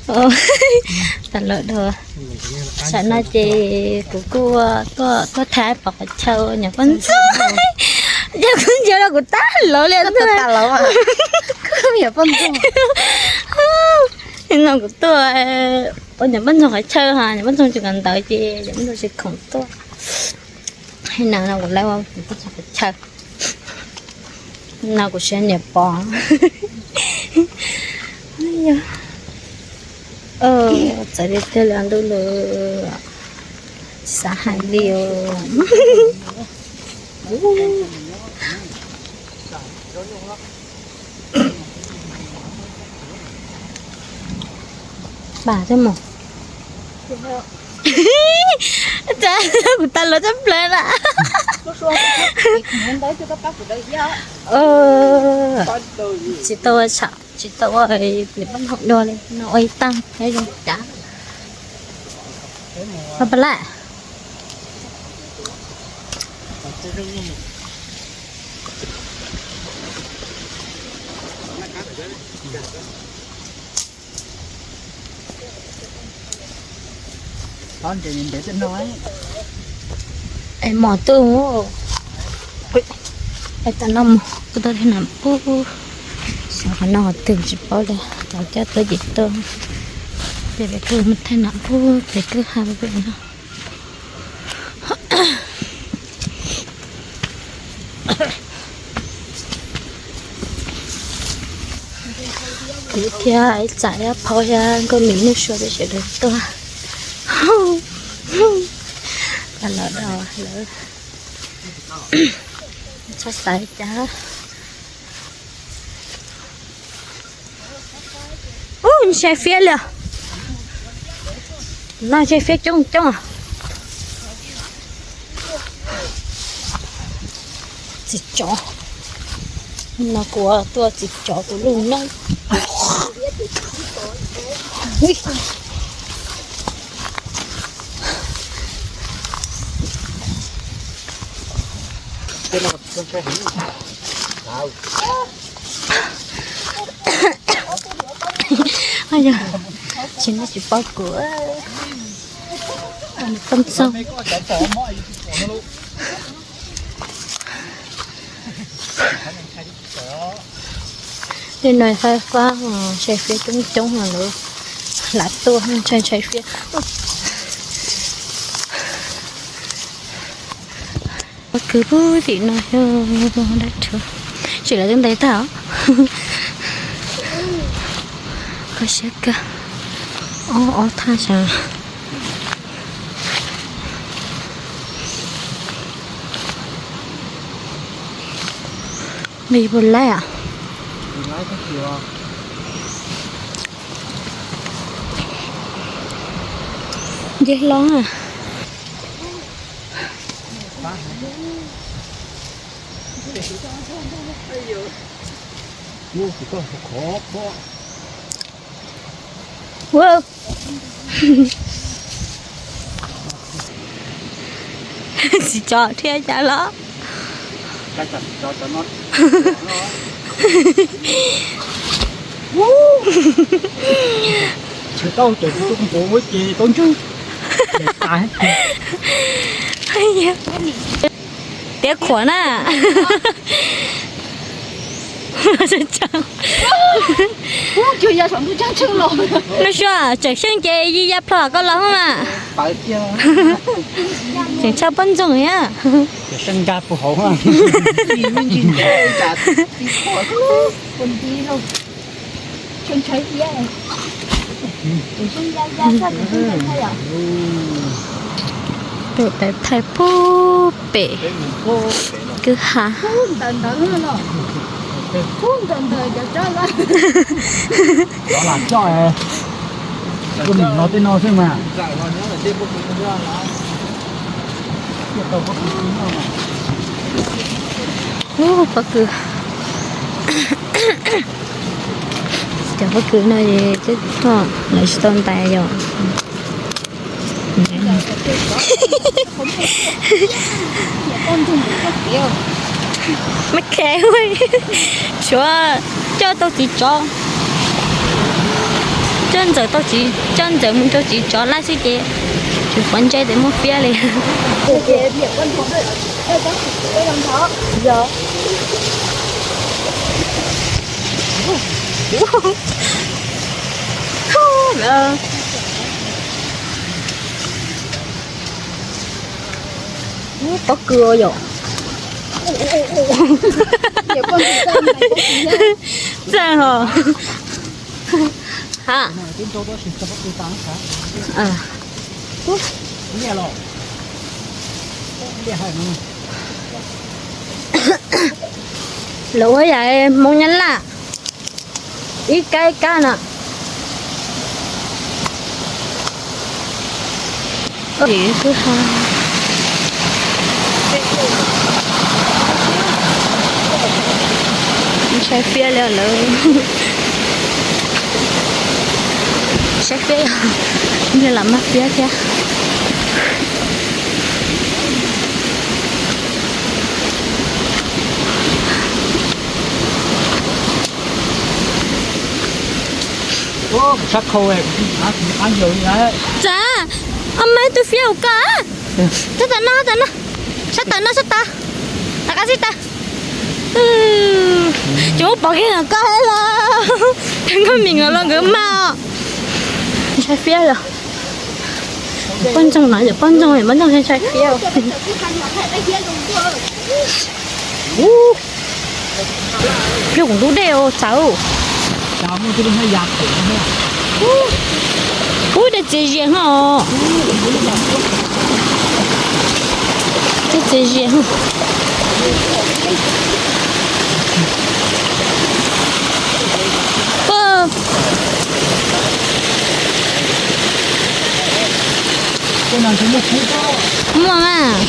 Ua, tas los dhau. Tam no ces kuv kuj tuaj, tuaj thaij pom qhov chaw nyuam poj ntxoog. Ces kuv ntsia los kuv tab lov li. No kuv tuaj ua nyuam poj ntxoog qhov chaw, nyuam poj ntxoog tsis kam ntawd ces nyuam poj ntxoog tsis khoom tuaj. Hais no no kuv lawv ua nyuam poj ntxoog qhov chaw. No kuv siab niam pog. Txawv tiag tiag li ntuj lawm, xav hais li os. Pam thiab mus. Kuv tas los tshaj plaws na. Tsis tau ua tsham, tsis tau ua plis pab hau dua li no, ua ib tag zoo cas. Pab pab lawm. Es mos tuaj, es tam no mus kuj tau thaj nam pub, xyov qhov no qhov twg tsis paub li, cov coj tuaj ces tuaj, ces peb kuj mus thaj nam pub pem kwj ha pem no. Kuv thiab ib txam ib phauj thiab nkauj Mim Nuj Sua peb sawv daws tuaj. Tag los dhau lawm, txhob xav cas. Ub, ntshai fiab li os. No ntshai fiab coob coob. Txiv tsov. No kuv tuaj txiv tsov kuv lub noob. Tsis, nej tsis paub kuv, poj ntxoog. Tej no faib fab, ntshai fiab coob coob, lawv lam tuaj ntshai ntshai fiab. Pob kws pub tim no yog dab rhuv, tsis lawv twb ntes tag os. Kho siab kawg, ob ob thaj sav. Nqis puas laib? Nce hlo. Tsis tso thiab cas los. Tsis tau ces tus tus npua ua ces tau ntswg. Tiab khuav na. Nuj Sua, tseem seej ces yi ya plho koj los mas. Tseem tshaj pob ntxoog thiab. Tus thaij pub pem kwj ha. Ub, pob kws. Cov pob kws no es twb tuaj lawv tsis tau ntais yom. Mab khe, tshuav coj tau txiv tsov. Coj ntxawm tau txiv, coj ntxawm mus rau txiv tsov laij xwb ces tsis quav ntsej tias muaj fiab li. Pob kws yom. Txawj hos. Ha. Lawv ua yam Hmoob Nyab Laj, ib kab ib kab no. Saib fiab li lawv, saib fiab, yog lam maj fiab thiab. Txav, ob mab tus fiab hauv koj. Sab tawm no, sab tawm no, sab tawm no, sab tawm, tawm qab xib tawm. Ces muab pov kiag los koj los, koj mis los nkawd maj os. Ntshai fiab os. Poj ntxoog no, poj ntxoog, poj ntxoog ntshai fiab. Plig kuv ntub dej os txawv. Ub, dej txias zias hos. Dej txias zias hos. Muaj mas.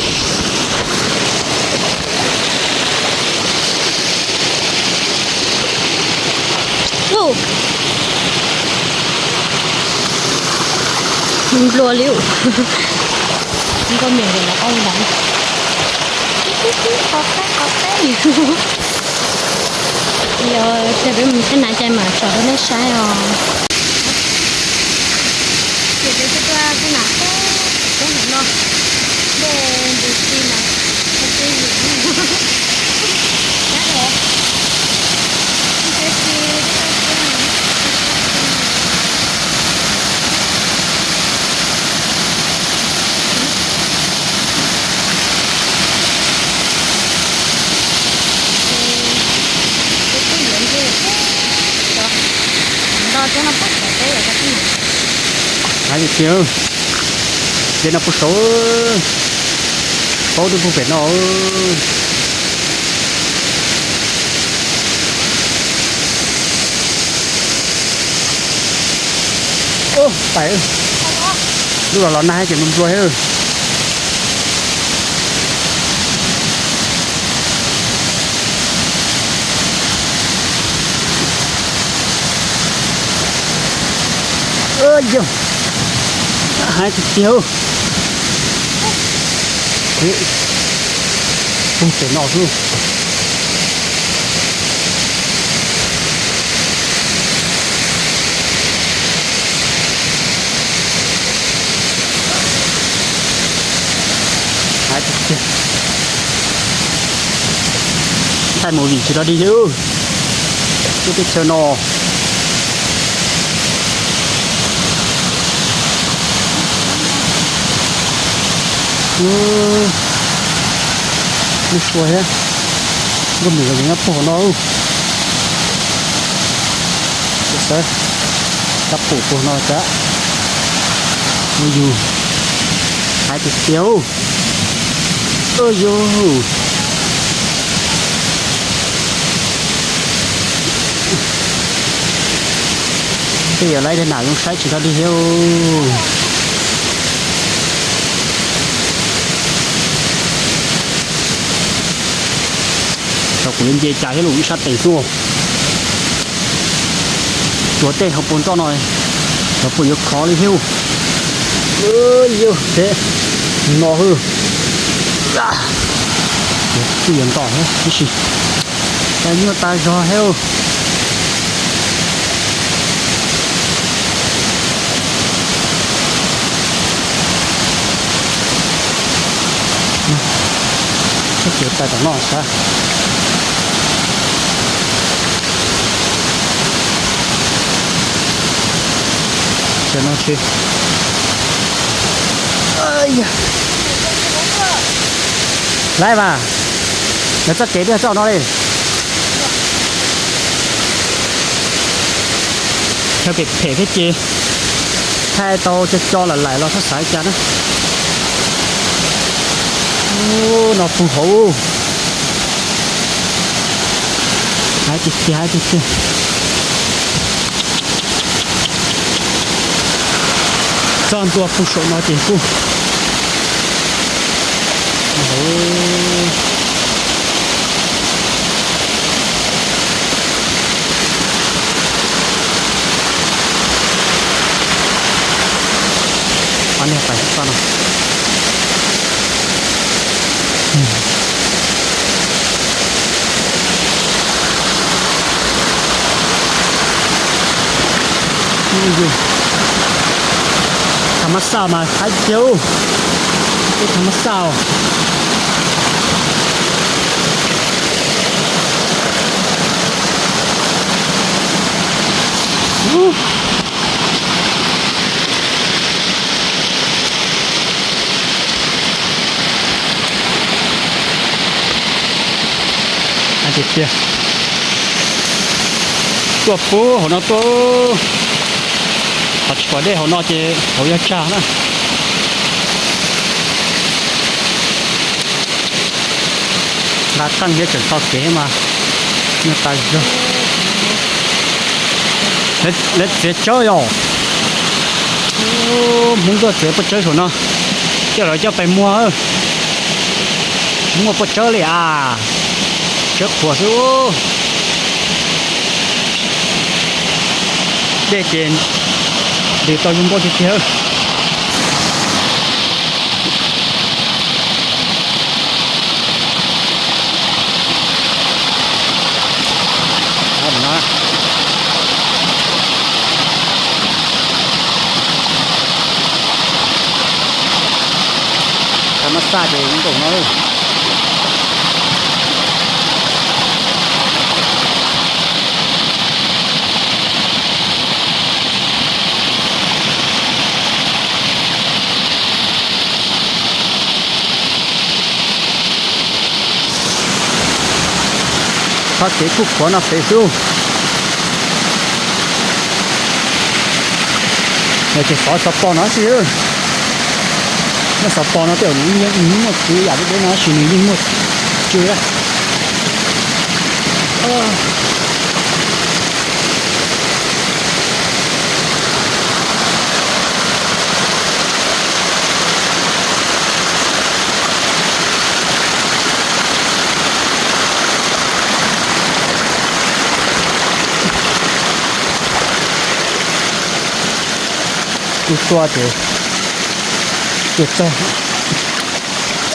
Nplua li. Nkauj npim ntawm no qab ntawd. Qhov qab qhov qab. Yog tias peb mus tej nav cai mas tso rau nej saib os. Ces peb tuaj tej nav qab no, dej ntu si mas, Hais tiag tiag, dej no puag saud, paub twb puag pem no. Pais, lub los los nag ces nplua nplua thiab. Yog, hais tiag tiag, puag pem no xwb. Hais tiag tiag, thaij movie tsis tau dig li, lub teb chaws no. Lub sua thiab, nkauj npim los nyob puag no. Saib, kab pum puag no sav. Ua yug, hais tiag tiag. Ua yug, tej yog lawv tej nam zoo saib tsis tau dig thiab. Tau kuv li nce cas thiab los ib sab tes xwb. Tsuas tej hauv paus ntoj no, cov puas yuav khov li thiab. Yog teb no hwj, kuj yuav nto thiab tab sis tas nyuaj tas zog thiab. Yuav tawm tom no sab. Cov no tsis laib mas, lawv txoj kev twb yog txoj no li. Yog phem phem thiab ces thaij tau co co lawm laim los txhob xav li cas na. Ub, no puag hauv. Haib tiag tiag, haib tiag tiag. Txog ntua puag saum no ces kuj Tham mas xaj mas haib tiag, teb tham mas xaj. Tiag tiag. Tuaj puag hauv no tuaj, qhov tsis pom dej hauv no ces hauv yog tsag na. Nqa qeej thiab tseem tau kev mas nyuaj tas zog. Lawv txiav tsawb yom. Hmoob tuaj txiav pob tsawb saum no, coj lawv coj pes muag. Tsis muaj pob tsawb li as, tsawb qhuav xwb. Dej ces ntws tau zoo nkauj tiag tiag. Tham mas xaj ces zoo nkaus no. Txhob kev kuj qhuav no pem xwb. Ces xov xov pos no xwb. Muaj xov pos no tej zaum nws yeej muaj tswv yam deb deb no tab sis nws yeej muaj tswv. Kuj tuaj ces tuaj txog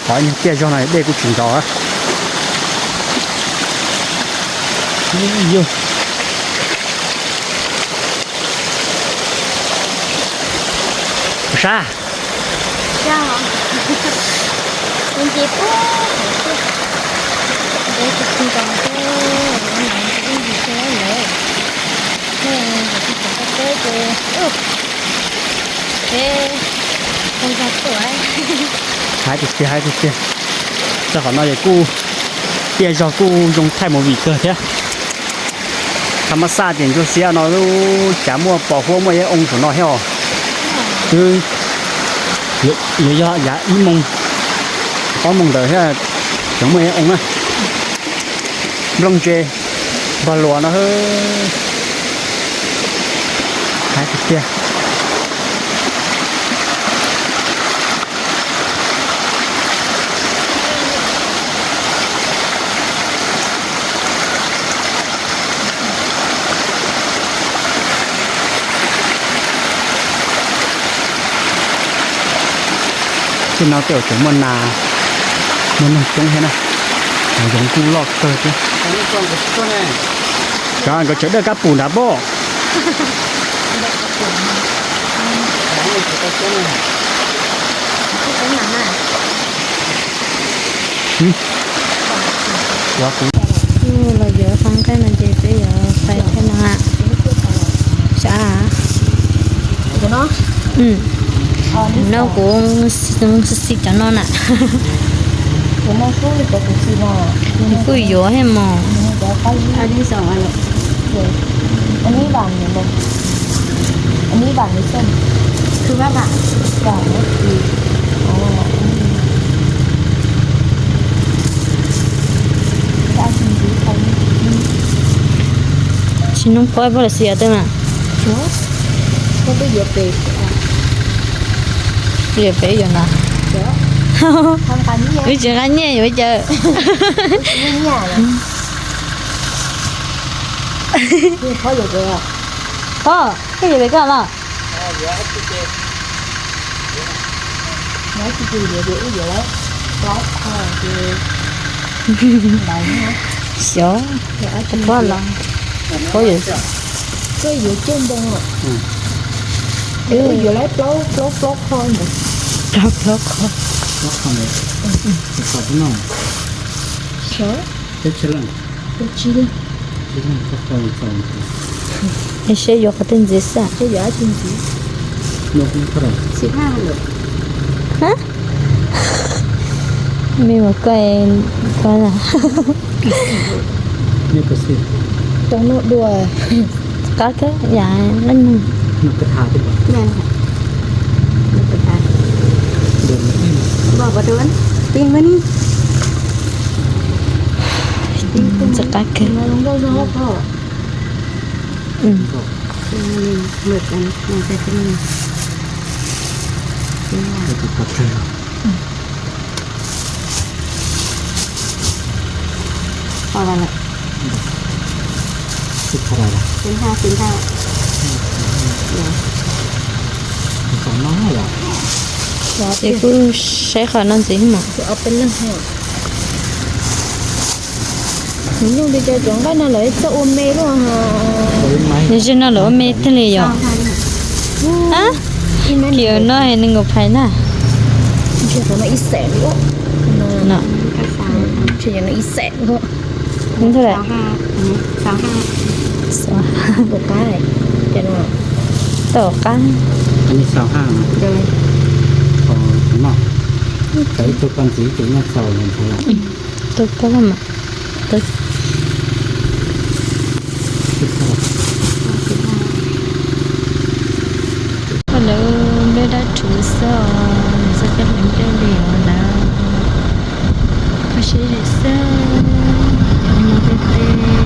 qhov niag tiaj zog no dej kuj tsis nrov. Yog puas sab? Haib tiag tiag, haib tiag tiag. Txog qhov no ces kuj tiaj zog kuj zoo thaij movie kawg thiab. Tham mas xaj ces ntsuab xiab no lub cav muaj pos huab muaj yeeb oo saum no thiab os. Twb yuav yog yav ib moos ob moos ntawd thiab tseem muaj yeeb oo na. Nplooj ntse npog luas no. Haib tiag tiag. Tej no tej zaum tseem muaj nas, muaj noog coob thiab na. Hav zoov kuj loj kawg thiab. Cov nkawd tseem dawj kab pum nrad pob. Los yuav qhov nqaij no ces peb yuav pais thiab no. Sav, no kuv xi cov no na. Kuj yuav thiab mog. Tsis nug pog, pog los xi yog tej mas. Yuav pem yuav no. Wb tsis nqa nyiaj yuav ua cas. Pog, koj yuav pem koj los? Xyov, pog los. Pog yuav, koj yuav coj ntoo os. Yuav lawv plaub plaub plaub qho ntawd. Plaub plaub qho. Plaub qho ntawd. Xyov. Peb tsis leej. Peb tsis leej. Es seb yuav qhov twg ntxiv xwb. Seb yuav dab tsi ntxiv. Xim haj lawm. Hab? Me mas koj, koj na. Rau no dua. Qab kawg yam leej neeg. Txiv qab kawg. Ces kuj saib qhov no ntxiv mas. Nws nyuj li cas cov nqaij no lawv txawj ua me luaj. Nws ze no lawv ua me thiaj li yom. Kiv no nws nkaus phais na. Ib xees. Tau qab. Tau koj mas. Koj lawv nplej dab rhuv xwb os, txoj kev hlais nplej li os lawm. Koj siab zim xwb, no tej tej.